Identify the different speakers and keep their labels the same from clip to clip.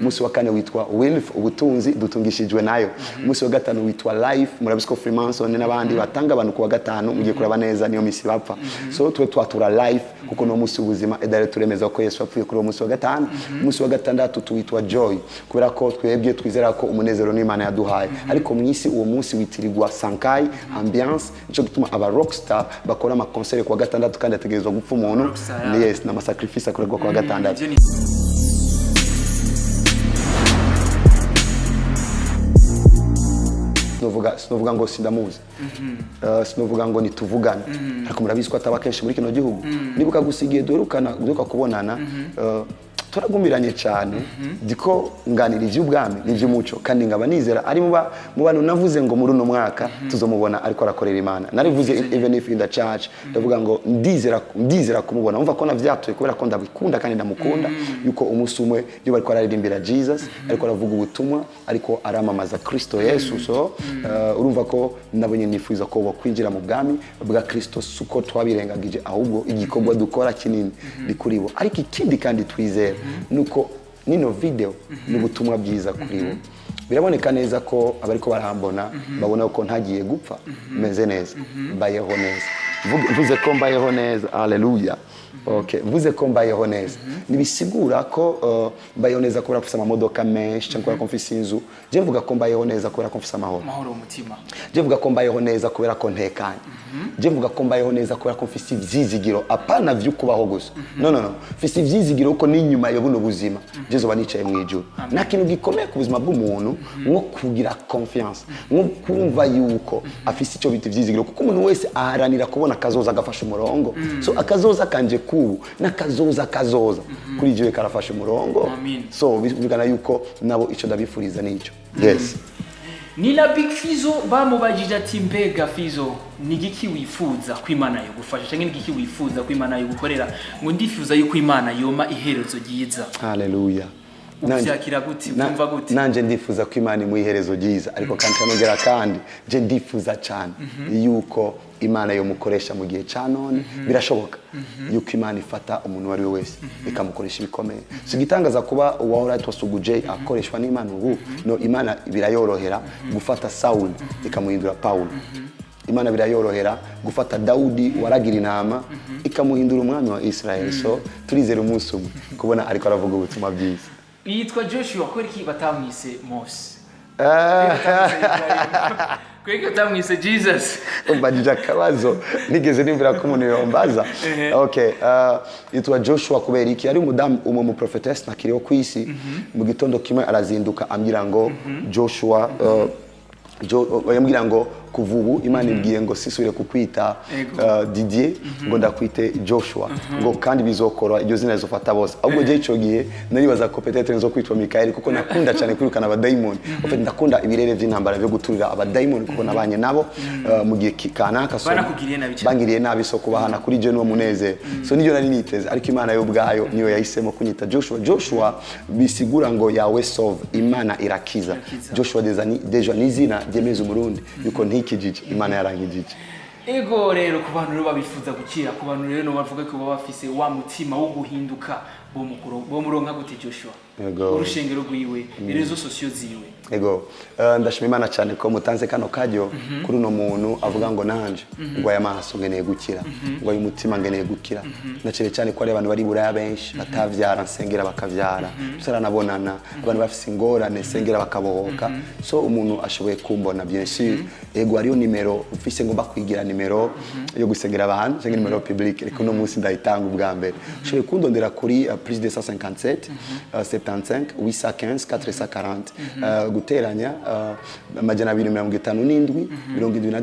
Speaker 1: Umunsi wa kane witwa wealth, ubutunzi dutungishijwe nayo. Umunsi wa gatanu witwa life. Murabizi ko Freemason n'abandi batanga abantu ku wa gatanu, mugiye kuraba neza niyo misi bapfa. So twe twatura life kuko no munsi w'ubuzima edare turemeza ko Yesu yapfuye kuri uwo munsi wa gatanu. Umunsi wa gatandatu tuwitwa joy kubera ko twebwe twizera ko umunezero n'Imana yaduhaye, ariko mu isi uwo munsi witirirwa sankai ambiance. Nico gituma aba rockstar bakora ama concert ku wa gatandatu kandi ategerezwa gupfa umuntu.
Speaker 2: Rockstar, yeah.
Speaker 1: Yes, n'ama sacrifice akorerwa ku wa gatandatu.
Speaker 2: Ivyo ni
Speaker 1: Sinovuga ngo sindamuzi, sinovuga ngo nituvugane, ariko murabizi ko ataba kenshi muri kino gihugu. Nibuka gusa igihe duheruka kubonana, turagumiranye cyane, ndiko nganira iby'ubwami n'iby'umuco, kandi nkaba nizera ari mu bantu navuze ngo muri uno mwaka tuzomubona ariko arakorera Imana. Narivuze even if in the church, ndavuga ngo ndizera kumubona. Umva ko navyatuye kubera ko ndabikunda kandi ndamukunda, yuko umunsi umwe iyo bariko araririmbira Jesus, ariko aravuga ubutumwa, ariko aramamaza Kristo Yesu. So urumva ko nabonye nifuza ko bokwinjira mu bwami bwa Kristo, suko twabirengagije, ahubwo igikorwa dukora kinini ni kuri bo. Ariko ikindi kandi twizera nuko nino video ni ubutumwa bwiza kuri bo. Biraboneka neza ko abariko barambona babona ko ntagiye gupfa, meze neza, mbayeho neza. Mvuze ko mbayeho neza, haleluya. Okay, mvuze ko mbayeho neza ntibisigura ko mbayeho neza kubera ko mfise amamodoka menshi cyangwa kubera ko mfise inzu. Je mvuga ko mbayeho neza kubera ko mfise amahoro.
Speaker 2: Amahoro mu mutima.
Speaker 1: Je mvuga ko mbayeho neza kubera ko ntekanye. Je mvuga ko mbayeho neza kubera ko mfise ivyizigiro, apana vy'ukubaho gusa. No, no, no, mfise ivyizigiro ko n'inyuma ya buno buzima je zoba nicaye mu ijuru. Nta kintu gikomeye ku buzima bw'umuntu nko kugira confiance, nko kumva yuko afise icyo bita ivyizigiro, kuko umuntu wese aharanira kubona akazoza agafasha umurongo. So akazoza kanje kubu n'akazoza kazoza kuri jewe karafasha umurongo.
Speaker 2: Amin.
Speaker 1: So bivugana yuko nabo ico ndabifuriza nico, yes.
Speaker 2: Ni na Big Fizzo bamubajije ati: "Mbega Fizzo, ni igiki wifuza ko Imana yogufasha cyangwa ni igiki wifuza ko Imana yogukorera?" Ngo: "Ndifuza yuko Imana yoma iherezo ryiza."
Speaker 1: Haleluya.
Speaker 2: Uvyakira gute? Uvyumva gute?
Speaker 1: Nanje ndifuza ko Imana imuha iherezo ryiza, ariko kandi canongera kandi je ndifuza cyane yuko Imana yomukoresha mu gihe ca none. Birashoboka yuko Imana ifata umuntu uwo ari we wese ikamukoresha ibikomeye. Si igitangaza kuba uwahora yitwa Sugu J akoreshwa n'Imana ubu. No Imana birayorohera gufata Sawuli ikamuhindura Pawulo. Imana birayorohera gufata Dawudi waragira intama ikamuhindura umwami wa Israel. So turizera umunsi umwe kubona ariko aravuga ubutumwa bwiza.
Speaker 2: Yitwa Joshua, kubera iki batamwise Mose? Kubera iki batamwise Jesus?
Speaker 1: Umbajije akabazo nigeze nimvira ko umuntu yombaza. Okay, yitwa Joshua kubera iki? Ari umudamu umwe mu prophetess ntakiriho ku isi. Mu gitondo kimwe arazinduka ambwira ngo Joshua, yambwira ngo kuva ubu Imana ibwiye ngo sisubire kukwita Didier, ngo ndakwite Joshua, ngo kandi bizokora iryo zina rizofata bose. Ahubwo je ico gihe naribaza ko peut-être nzo kwitwa Michael, kuko nakunda cyane kwirukana abadayimoni. En fait, ndakunda ibirere vy'intambara vyo guturira abadayimoni kuko nabanye nabo mu gihe kanaka. So
Speaker 2: Banakugiriye nabi cyane.
Speaker 1: Bangiriye nabi, so kubahana kuri je nuwo munezero. So niyo nari niteze, ariko Imana yo ubwayo niyo yahisemo kunyita Joshua. Joshua bisigura ngo Yahweh sauve, Imana irakiza.
Speaker 2: Irakiza.
Speaker 1: Joshua déjà ni izina ryemeza Umurundi yuko ntikijije, Imana yarankijije.
Speaker 2: Ego, rero ku bantu rero babifuza gukira, ku bantu rero bavuga ko baba bafise wa mutima wo guhinduka, bomuronka gute Joshua?
Speaker 1: Ego.
Speaker 2: Urushengero rwiwe, réseaux sociaux ziwe?
Speaker 1: Ego, ndashima Imana cyane ko mutanze kano karyo kuri uno muntu avuga ngo nanje ngo aya maso ngeneye gukira, ngo ayo mutima ngeneye gukira, na cyane cyane ko ari abantu bari Buraya benshi batavyara, nsengera bakavyara, tutaranabonana, abantu bafise ingorane nsengera bakabohoka. So umuntu ashoboye kumbona, bien sûr, ego, hariyo nimero mfise ngomba kwigira nimero yo gusengera abantu cyangwa nimero publique, ariko uno munsi ndayitanga ubwa mbere. Ushoboye kundondera kuri plus 257 75 815 440, guteranya 257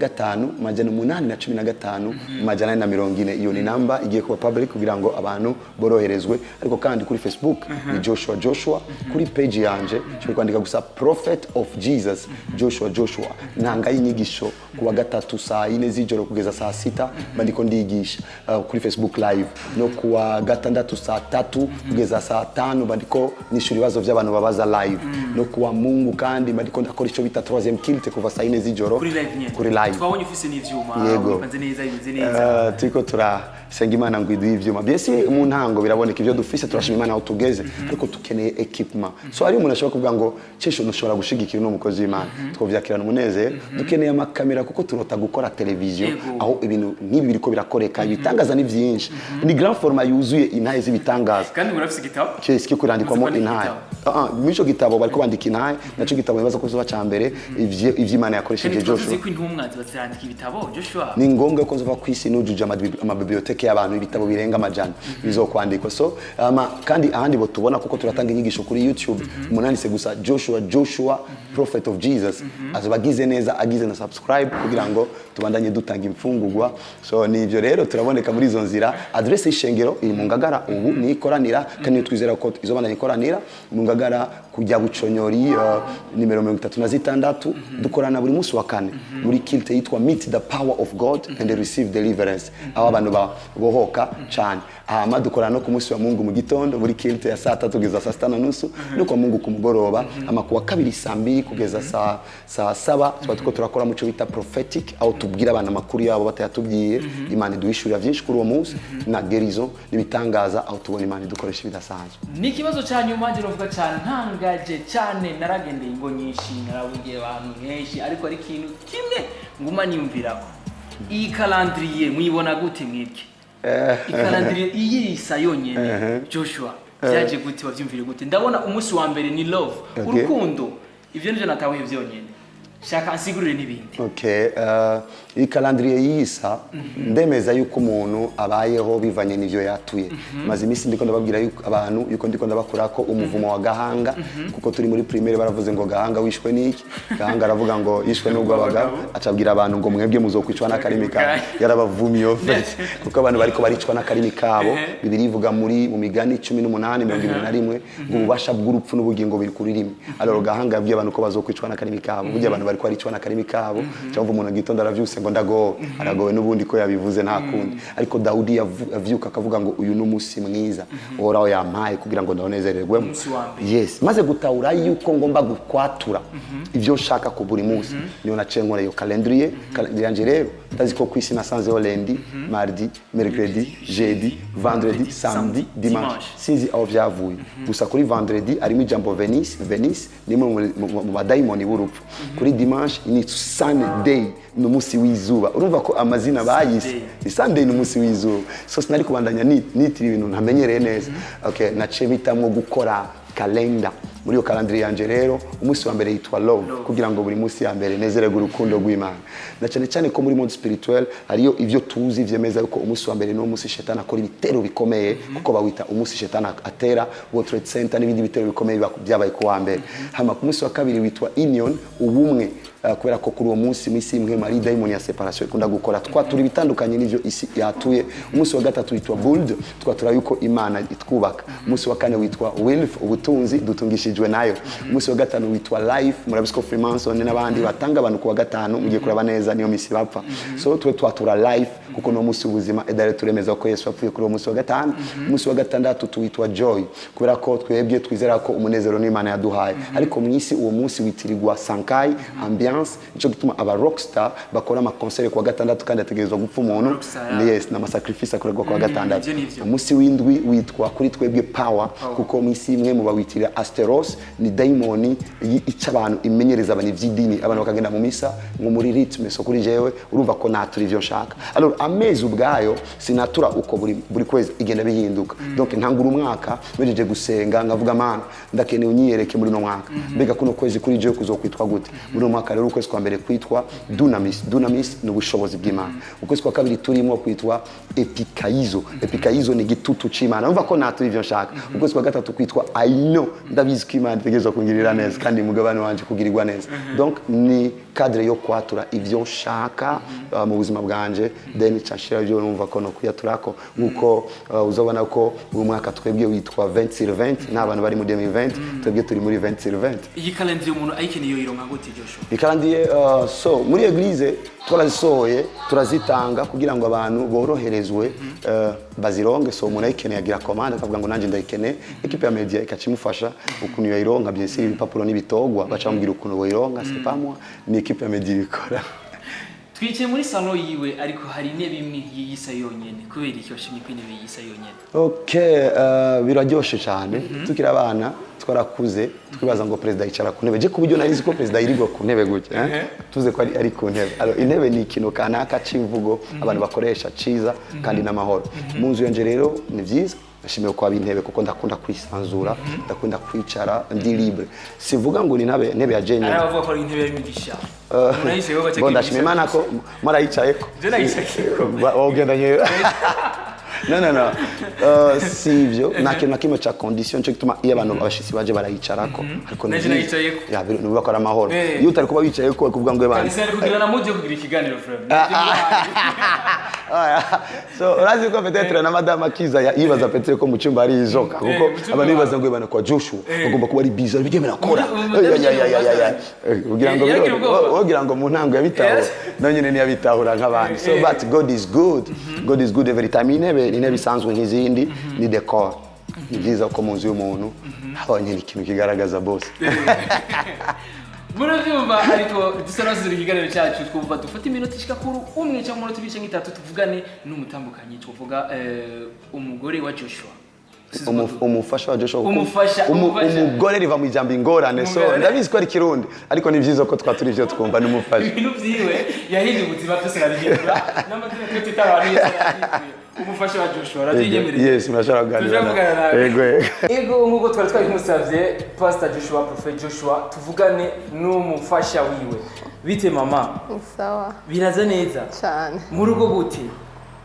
Speaker 1: 75 815 440. Iyo ni namba igiye kuba public kugira ngo abantu boroherezwe. Ariko kandi kuri Facebook ni Joshua Joshua. Kuri page yanje ushobora kwandika gusa Prophet of Jesus Joshua Joshua. Ntanga y'inyigisho ku wa gatatu saa 4 z'ijoro kugeza saa 6, mba ndiko ndigisha kuri Facebook live, no ku wa gatandatu saa 3 kugeza saa 5 mba ndiko Nishura ibibazo by'abantu babaza live no kuwa Mungu, kandi mariko ndakora ico bita troisième culte kuva saa 4 z'ijoro.
Speaker 2: Kuri live nyene?
Speaker 1: Kuri live.
Speaker 2: Twabonye ufise n'ivyuma.
Speaker 1: Yego.
Speaker 2: Bipanze neza, bimeze neza.
Speaker 1: Turiko turasenga Imana ngo iduhe ivyuma byese. Mu ntango biraboneka ibyo dufise, turashima Imana aho tugeze, ariko tukeneye équipement. So hari umuntu ashobora kuvuga ngo cesho ntushobora gushigikira uno mukozi w'Imana, twovyakirana umunezero. Dukeneye amakamera kuko turota gukora televiziyo aho ibintu nk'ibi biriko birakoreka. Ibitangaza ni vyinshi, ni grand format yuzuye intahe z'ibitangaza.
Speaker 2: Kandi murafise igitabo?
Speaker 1: Cyese cyo kurandikwamo
Speaker 2: Muzi kwandika
Speaker 1: intahe.
Speaker 2: igitabo?
Speaker 1: Ah, ah, muri ico gitabo bariko bandika intahe, naco gitabo nibaza ko kizoba ca mbere ivy'Imana yakoresheje
Speaker 2: Kandi tuba
Speaker 1: Joshua.
Speaker 2: tuzi ko intumwa ziba zirandika ibitabo, Joshua.
Speaker 1: Ni ngombwa ko nzova ku isi nujuje amabiblioteke y'abantu, ibitabo birenga 100 bizokwandikwa. So kandi ahandi bo tubona, kuko turatanga inyigisho kuri YouTube, umuntu yanditse gusa Joshua, Joshua Prophet of Jesus, azoba agize neza agize na subscribe kugira ngo tubandanye dutanga imfungurwa. So ni ibyo rero, turaboneka muri izo nzira. Adresse y'ishengero iri mu Ngagara, ubu ni ikoranira, kandi twizera ko izobandanya ikoranira mu Ngagara kujya Buconyori, nimero 36. Dukorana buri munsi wa kane muri culte yitwa Meet the Power of God and Receive Deliverance, aho abantu babohoka cyane. Hama dukorana no ku munsi wa Mungu mu gitondo muri culte ya saa 3 kugeza saa 6:30, no kwa Mungu ku mugoroba. Ama kuwa kabiri saa 2 kugeza saa 7 tuba turiko turakora muco bita prophetic, aho tubwira abantu amakuru yabo batayatubwiye. Imana iduhishurira byinshi kuri uwo munsi, na guérison n'ibitangaza, aho tubona Imana idukoresha ibidasanzwe.
Speaker 2: Ni ikibazo cya nyuma njye novuga cyane ntangaje cyane. Naragendeye ingo nyinshi, narabugiye abantu henshi, ariko ari ikintu kimwe nguma niyumvirako: iyi calendrier muyibona gute mwebwe? Icalendrier iyi isa yonyene, Joshua, byaje gute? Wabyumvire gute? Ndabona umunsi wa mbere ni love, urukundo. Ivyo nivyo natahuye byonyene, shaka ansigurire n'ibindi.
Speaker 1: Okay, iyi calendrier yisa, ndemeza yuko umuntu abayeho bivanye n'ivyo yatuye. Maze iminsi ndiko ndababwira yuko abantu yuko ndiko ndabakura ko umuvumo wa Gahanga, kuko turi muri primaire baravuze ngo Gahanga wishwe n'iki? Gahanga aravuga ngo yishwe n'ubw'abagabo, acabwira abantu ngo mwebwe muzokwicwa n'akarimi kabo. Yarabavumiye fait, kuko abantu bariko baricwa n'akarimi kabo. Bibiliya ivuga muri mu Migani 18:21 ngo ububasha bw'urupfu n'ubugingo biri ku rurimi. Alors Gahanga yabwiye abantu ko bazokwicwa n'akarimi kabo. Burya abantu bariko baricwa n'akarimi kabo, cyangwa umuntu agitondo aravyuse ngo ndagowe, aragowe n'ubundi ko yabivuze, nta kundi. Ariko Dawudi yavyuka akavuga ngo uyu ni umunsi mwiza Uhoraho yampaye kugira ngo ndawunezererwemo.
Speaker 2: Umunsi wa mbere.
Speaker 1: Yes, maze gutahura yuko ngomba gukwatura ivyo nshaka ku buri munsi, niyo naciye nkora iyo calendrier. Calendrier yanje rero, ndazi ko kwisi nasanzeho lundi, mardi, mercredi, jeudi, vendredi, samedi, dimanche.
Speaker 2: Dimanche.
Speaker 1: Sinzi aho vyavuye gusa, kuri vendredi harimo ijambo Venus. Venus ni imwe mu badayimoni b'urupfu. Kuri dimanche ni Sunday, ni umunsi w'izuba. Urumva ko amazina bayise
Speaker 2: Sunday.
Speaker 1: Ni Sunday, ni umunsi w'izuba. So sinari kubandanya nitira ibintu ntamenyereye neza. Okay, naciye bitamwo gukora kalenda. Muri iyo calendrier yanje rero, umunsi wa mbere yitwa love,
Speaker 2: Love.
Speaker 1: kugira ngo buri munsi ya mbere nezererwe urukundo rw'Imana, na cyane cyane ko muri monde spirituel hariyo ivyo tuzi vyemeza yuko umunsi wa mbere niwo munsi shetani akora ibitero bikomeye, kuko bawita umunsi shetani atera World Trade Center n'ibindi bitero bikomeye byabaye ku wa mbere. Hama ku munsi wa kabiri witwa union, ubumwe, kubera ko kuri uwo munsi mu isi imwe mari daimoni ya séparation ikunda gukora, twatura ibitandukanye n'ivyo isi yatuye. Umunsi wa gatatu witwa build, twatura yuko Imana itwubaka. Umunsi wa kane witwa wealth, ubutunzi, dutungishijwe nayo. Umunsi wa gatanu witwa life. Murabizi ko Freemason n'abandi batanga abantu ku wa gatanu, mugiye kuraba neza niyo misi bapfa. So twe twatura life kuko no munsi w'ubuzima edare, turemeza ko Yesu yapfuye kuri uwo munsi wa gatanu. Umunsi wa gatandatu tuwitwa joy, kubera ko twebwe twizera ko umunezero n'Imana yaduhaye. Ariko mu isi uwo munsi witirirwa sankai ambiance, nico gituma aba rockstar bakora amakonseri ku wa gatandatu, kandi ategerezwa gupfa umuntu.
Speaker 2: Rockstar, yeah.
Speaker 1: Yes, n'amasacrifice akorerwa ku wa gatandatu.
Speaker 2: Ivyo nivyo.
Speaker 1: Umunsi w'indwi witwa kuri twebwe power, kuko mu isi imwe mu bawitirira Asteros, ni daimoni ica abantu, imenyereza abantu ivy'idini, abantu bakagenda mu misa ngo muri rythme. So kuri jewe urumva ko natura ivyo nshaka. Alors amezi ubwayo sinatura uko buri kwezi igenda bihinduka. Donc ntangura umwaka mejeje gusenga, nkavuga: "Mana, ndakeneye unyiyereke muri uno mwaka. Mbega kuno kwezi kuri jewe kuzokwitwa gute?" Muri uno mwaka rero, ukwezi kwa mbere kwitwa dunamis. Dunamis ni ubushobozi bw'Imana. Ukwezi kwa kabiri turimo kwitwa epikaizo. Epikaizo ni igitutu c'Imana. Urumva ko natura ivyo nshaka. Ukwezi kwa gatatu kwitwa I know, ndabizi ko Ndabizi ko Imana itegerezwa kungirira neza kandi mugabane wanje kugirirwa neza. Donc ni cadre yo kwatura ivyo nshaka mu buzima bwanje, then nca ibyo numva ko no kwiyaturako, nkuko uzobona ko uyu mwaka twebwe witwa 20 sur 20, n'abantu bari muri 2020, twebwe turi muri 20 sur 20.
Speaker 2: Iyi calendrier umuntu ayikeneye yoyironka gute, Joshua?
Speaker 1: I calendrier, so muri église twarazisohoye, turazitanga kugira ngo abantu boroherezwe, bazironge. So umuntu ayikeneye agira commande, akavuga ngo nanjye ndayikeneye, équipe ya media ikaca imufasha ukuntu yoyironka. Bien sûr, ibipapuro n'ibitogwa baca bamubwira ukuntu boyironka. C'est pas moi, ni équipe ya media ibikora.
Speaker 2: Twicaye muri salon yiwe, ariko hari intebe imwe yiyisa yonyene. Kubera iki washimye ko intebe yiyisa yonyene?
Speaker 1: Okay, biraryoshe cyane. Tukiri abana, twarakuze twibaza ngo perezida yicara ku ntebe. Je ku buryo nari nzi ko perezida yirirwa ku ntebe gutya, eh? Tuze ko ari ku ntebe. Alors intebe ni ikintu kanaka c'imvugo abantu bakoresha ciza kandi n'amahoro mu nzu yanje. Rero ni vyiza, nashimiye ko haba intebe kuko ndakunda kwisanzura, ndakunda kwicara ndi libre. Sivuga ngo ni intebe ya jenyine.
Speaker 2: Hari abavuga ko ari intebe y'imigisha, umuntu ayicayeho gace.
Speaker 1: Bon, ndashima Imana ko marayicayeko.
Speaker 2: Je nayicayeko.
Speaker 1: Ugendanye no, si ivyo, nta kintu na kimwe ca condition. Nico gituma iyo abantu abashitsi baje barayicarako, ariko ni
Speaker 2: Naje
Speaker 1: vyiza.
Speaker 2: nayicayeko.
Speaker 1: Ya, nuvuga ko ari amahoro. Iyo utari kuba wicayeko, bari kuvuga ngo ebana.
Speaker 2: Kanisa ari kugira na mujye kugira ikiganiro frère.
Speaker 1: Oya. So urazi ko peut-être na madame akiza yibaza peut-être ko mu cyumba hari izoka, kuko
Speaker 2: Mu cyumba.
Speaker 1: abantu bibaza ngo ebana kwa Joshua bagomba kuba ari busy, ari bigeme nakora.
Speaker 2: Madame.
Speaker 1: Ya, ya, ya, ya, ya. Ugira ngo
Speaker 2: Yaragira ubwoba.
Speaker 1: Wogira ngo mu ntango yabitahura, nawe nyine ntiyabitahura nk'abandi. So but God is good, God is good every time. Intebe ni intebe isanzwe nk'izindi, ni decor. Ni byiza ko mu nzu y'umuntu haba nyine ikintu kigaragaza boss.
Speaker 2: Murabyumva, ariko dusa n'abasuzura ikiganiro cyacu, twumva dufate iminota ishika kuri umwe cyangwa umunota ibiri cyangwa itatu, tuvugane n'umutambukanyi, tuvuga umugore wa Joshua.
Speaker 1: Umufasha wa Joshua.
Speaker 2: Umufasha, umufasha.
Speaker 1: Umugore riva mu ijambo ingorane, so
Speaker 2: Umugore.
Speaker 1: ndabizi ko ari Kirundi, ariko ni byiza ko twatura ivyo twumva n'umufasha.
Speaker 2: Ibintu byiwe yahinduye ubuzima byose, arabihindura n'amazina twe twita abantu yose arahinduye. Umufasha wa Joshua arabyiyemereye.
Speaker 1: Yes, murashobora kuganira.
Speaker 2: Tujya kuvugana nawe.
Speaker 1: Yego, yego.
Speaker 2: Ego, nk'uko twari twabimusabye, Pastor Joshua, Prophet Joshua, tuvugane n'umufasha wiwe. Bite mama?
Speaker 3: Sawa.
Speaker 2: Biraza neza?
Speaker 3: Cyane.
Speaker 2: Mu rugo gute?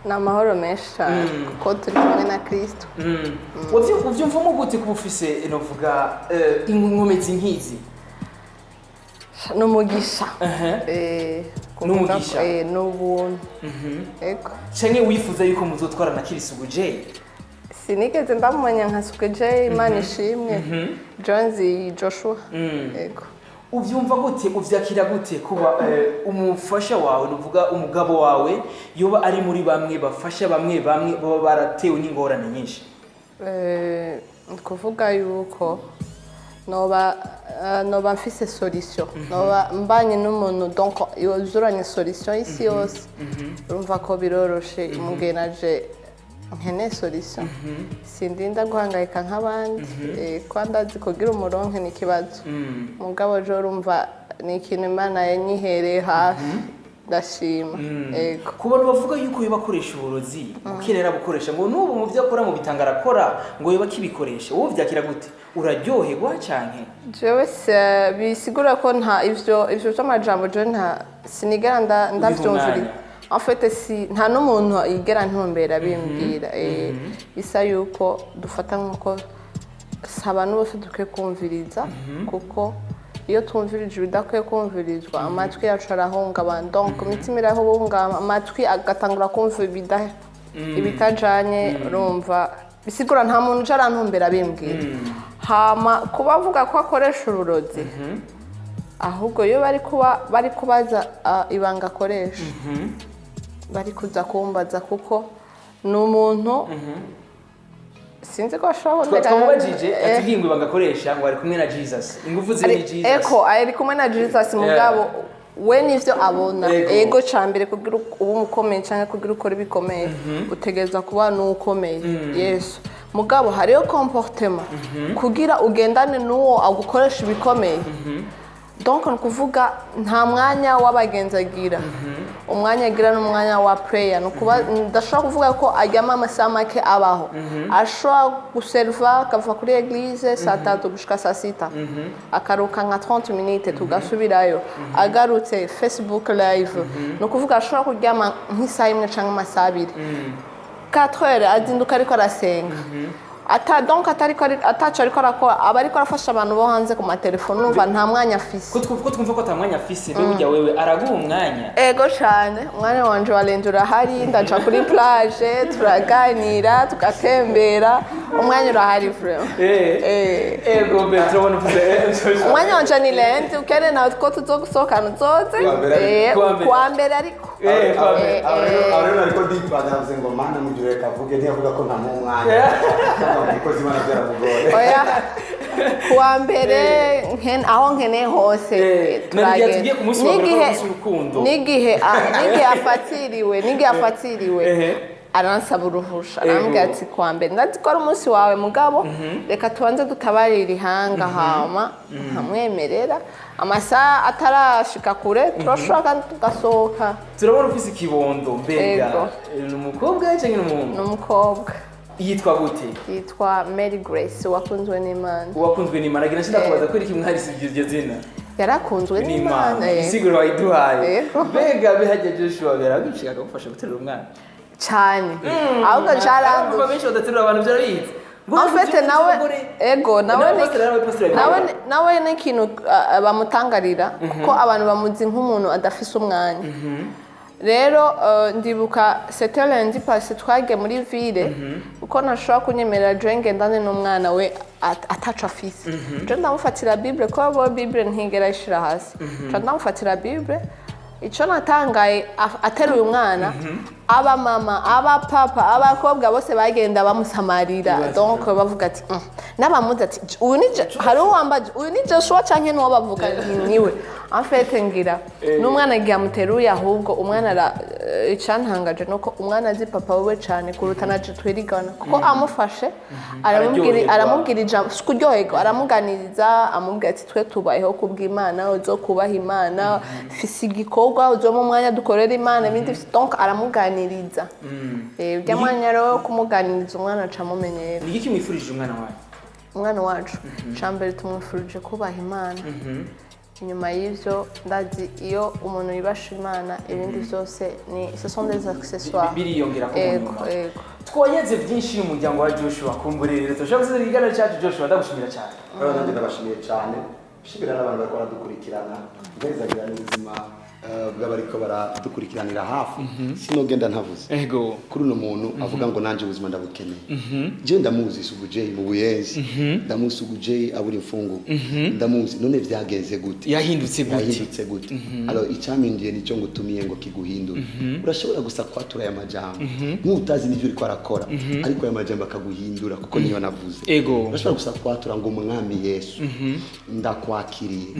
Speaker 3: Ni amahoro menshi cyane kuko turi kumwe na Kristo.
Speaker 2: Uvyumvamo gute kuba ufise, novuga, inkomezi nk'izi?
Speaker 3: Ni umugisha.
Speaker 2: Ni umugisha.
Speaker 3: Ni ubuntu, ego.
Speaker 2: Canke wifuza yuko muzotwarana Kirisugu J?
Speaker 3: Sinigeze ndamumenya nka Suke J, Imana ishimwe. Jones Joshua, ego.
Speaker 2: Uvyumva gute, uvyakira gute kuba umufasha wawe, nuvuga umugabo wawe, yoba ari muri bamwe bafasha bamwe bamwe baba baratewe n'ingorane nyinshi?
Speaker 3: Ni kuvuga yuko noba mfise solution, noba mbanye n'umuntu donc yuzuranye solution isi yose, urumva ko biroroshe. Umugenaje nkeneye solution, sindinda guhangayika nk'abandi, ko ndazi kugira umuronke ni ikibazo. Mugabo jo urumva ni ikintu Imana yanyihereye hafi, ndashima, ego.
Speaker 2: Ku bantu bavuga yuko yoba akoresha uburozi, kera yarabukoresha, ngo n'ubu mu byo akora mu bitanga arakora, ngo yoba akibikoresha, wowe uvyakira gute? Uraryoherwa canke?
Speaker 3: Jewe bisigura ko nta ivyo vy'amajambo, jewe nta sinigera ndavyumvira. En fait, si nta n'umuntu yigera ntumbera bimbwira. Bisa yuko dufata nk'uko si abantu bose dukwiye kumviriza, kuko iyo twumvirije ibidakwiye kumvirizwa, amatwi yacu arahungabana, donc imitima irahungabana, amatwi agatangura kumva ibitajanye. Urumva bisigura nta muntu uje arantumbera bimbwira. Hama kuba avuga ko akoresha uburozi, ahubwo iyo bari kuba bari kubaza ibanga akoresha, bari kuza kumbaza, kuko ni umuntu sinzi ko ashobora
Speaker 2: Twamubajije, atubwiye ngo ibanga akoresha ngo ari kumwe na Jesus, ingufu ziwe ni Jesus.
Speaker 3: Eko ari kumwe na Jesus, mugabo we nivyo abona.
Speaker 2: Ego.
Speaker 3: Ego, ca mbere kugira ube umukomeye canke kugira ukore ibikomeye, utegerezwa kuba n'ukomeye Yesu. Mugabo hariyo comportement kugira ugendane n'uwo agukoresha ibikomeye. Donc ni ukuvuga nta mwanya w'abagenzi agira, umwanya agira ni umwanya wa prayer. Ni ukuba ndashobora kuvuga ko aryama amasaha make abaho. Ashobora guserva akava kuri église saa 3 gushika saa 6, akaruka nka 30 minutes, tugasubirayo, agarutse Facebook live. Ni ukuvuga ashobora kuryama nk'isaha imwe cyangwa amasaha 2, 4 heures azinduka ariko arasenga. Ata donc atariko ataco ariko arakora, aba ariko arafasha abantu bo hanze ku matelefone. Urumva nta mwanya afise.
Speaker 2: Ko twumva ko ata mwanya afise, mbe burya wewe araguha umwanya?
Speaker 3: Ego cane, umwanya wanje warenze urahari. Ndaja kuri plage, turaganira, tugatembera, umwanya urahari vraiment. Eh.
Speaker 2: Ego mbe turabona uvuze Joshua.
Speaker 3: Umwanya wanje ni lundi, ukene nawe ko tuzogusohokana uzoze.
Speaker 1: Kuwa mbere.
Speaker 2: Kuwa mbere.
Speaker 3: Kuwa mbere ariko.
Speaker 2: Kuwa mbere.
Speaker 1: Aho rero ariko dipa navuze ngo mana mugire reka avuge, ntiyavuga ko ntamuha umwanya umukozi Imana byaramugoye.
Speaker 3: Oya, kuwa mbere aho nkeneye hose.
Speaker 2: Na n'igihe tugiye ku munsi wa mbere, ko ari umunsi w'urukundo.
Speaker 3: N'igihe afatiriwe aransaba uruhusha, arambwira ati: "Kuwa mbere ndazi ko ari umunsi wawe, mugabo reka tubanze dutabarire ihanga." Hama nkamwemerera, amasaha atarashika kure turashobora kandi tugasohoka.
Speaker 2: Turabona ufise ikibondo, mbega
Speaker 3: Ego.
Speaker 2: Ni umukobwa cyangwa ni umuhungu?
Speaker 3: Ni umukobwa.
Speaker 2: Yitwa gute?
Speaker 3: Yitwa Mary Grace Uwakunzwe n'Imana.
Speaker 2: Uwakunzwe n'Imana. Agira ndakubaza ko iki mwarisi iryo zina?
Speaker 3: Yarakunzwe
Speaker 2: n'Imana.
Speaker 3: n'Imana.
Speaker 2: Isiguro wayiduhaye.
Speaker 3: Yego.
Speaker 2: Mbega bihajya Joshua biragushika akagufasha guterura umwana?
Speaker 3: Cyane, ahubwo
Speaker 2: Abumva
Speaker 3: cyaranduye.
Speaker 2: benshi badaterura abantu, byarabizi.
Speaker 3: En fait nawe, ego, nawe
Speaker 2: Nawe
Speaker 3: nawe nawe ni ikintu bamutangarira, kuko abantu bamuzi nk'umuntu adafise umwanya. Rero ndibuka c'était lundi passé, twagiye muri ville, kuko ntashobora kunyemerera je ngendane n'umwana we ataco afise. Je ndamufatira Bible, kuko bo Bible ntigera ishira hasi. Je ndamufatira Bible. Ico natangaye, ateruye umwana, aba mama, aba papa, abakobwa bose bagenda bamusamarira. Donc bavuga ati n'abamuzi ati: "Uyu ni hari uwambaje, uyu ni Joshua canke nuwo?" Bavuga niwe. En fait ngira n'umwana igihe amuteruye, ahubwo umwana icantangaje nuko umwana azi papa wiwe cane kuruta na je twirigana, kuko amufashe aramubwira,
Speaker 2: Araryoherwa.
Speaker 3: aramubwira ijambo, si kuryoherwa, aramuganiriza, amubwira ati: "Twe tubayeho kubw'Imana, uzokubaha Imana, fise igikorwa, uzoma umwanya dukorera Imana ibindi." Donc aramuganiriza. Urya mwanya rero wo kumuganiriza, umwana aca amumenyera.
Speaker 2: Ni iki mwifurije umwana wanyu?
Speaker 3: Umwana wacu, icambere tumwifurije kubaha Imana. Inyuma y'ivyo, ndazi iyo umuntu yibasha Imana, ibindi byose ni ce sont des accessoires.
Speaker 2: Biriyongera ko mu
Speaker 3: Ego.
Speaker 2: nyuma.
Speaker 3: Ego.
Speaker 2: Twayeze byinshi n'umuryango wa Joshua. Kumbure rero turashobora gusiza ikiganiro cyacu. Joshua, ndagushimira cyane.
Speaker 1: Rero nanjye ndabashimiye cyane, nshimira n'abantu bariko baradukurikirana, ngerezagira n'ubuzima bw'abariko baradukurikiranira hafi. Sinogenda ntavuze kuri uno muntu avuga ngo nanjye ubuzima ndabukeneye. Je ndamuzi Sugu Jay mu Buyenzi, ndamuzi Sugu Jay abura imfungurwa, ndamuzi. None vyagenze gute?
Speaker 2: Yahindutse gute?
Speaker 1: Yahindutse gute? Alors icyampinduye nicyo ngutumiye ngo kiguhindure. Urashobora gusa kwatura aya majambo nk'utazi n'ibyo uriko arakora, ariko aya majambo akaguhindura, kuko niyo navuze. Urashobora gusa kwatura ngo: "Umwami Yesu, ndakwakiriye,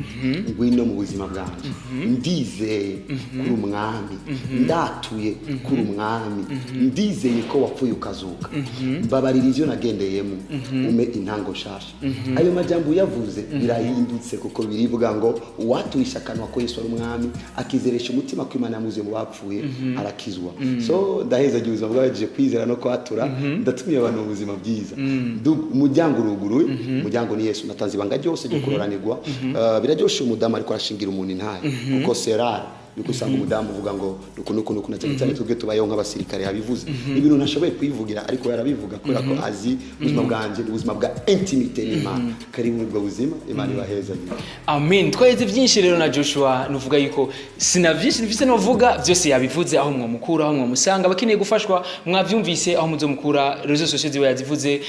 Speaker 1: ngwino mu buzima bwanjye. Ndizeye kuri umwami, ndatuye kuri umwami, ndizeye ko wapfuye ukazuka. Mbabarira ivyo nagendeyemo, ume intango nshasha." Ayo majambo uyavuze birahindutse, kuko birivuga ngo uwaturisha akanwa ko Yesu ari umwami, akizeresha umutima ko Imana yamuzuye mu bapfuye, arakizwa. So ndahezagiye ubuzima bw'abagiye kwizera no kwatura. Ndatumiye abantu mu buzima bwiza. Umuryango uruguruye, umuryango ni Yesu. Natanze ibanga ryose ryo kuroranirwa. Biraryoshe umudamu ariko arashingira umuntu intahe, kuko serare yuko usanga umudamu uvuga ngo nuku nuku nuku, na cyane cyane twebwe tubayeho nk'abasirikare. Yabivuze ibintu ntashoboye kwivugira, ariko yarabivuga kubera ko azi ubuzima bwanjye ni ubuzima bwa intimité n'Imana. Karibu muri ubwo buzima, Imana ibahezagire.
Speaker 2: Amen. Twaheze byinshi rero na Joshua. Nuvuga yuko sina byinshi mfise novuga, byose yabivuze. Aho mwomukura, aho mwomusanga, abakeneye gufashwa mwavyumvise aho muzomukura. Réseaux sociaux ziwe yazivuze,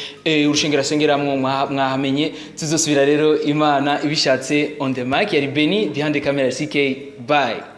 Speaker 2: urushengero asengeramwo mwahamenye. Tuzosubira rero Imana ibishatse. On the mic yari Benny, behind the camera CK. Bye.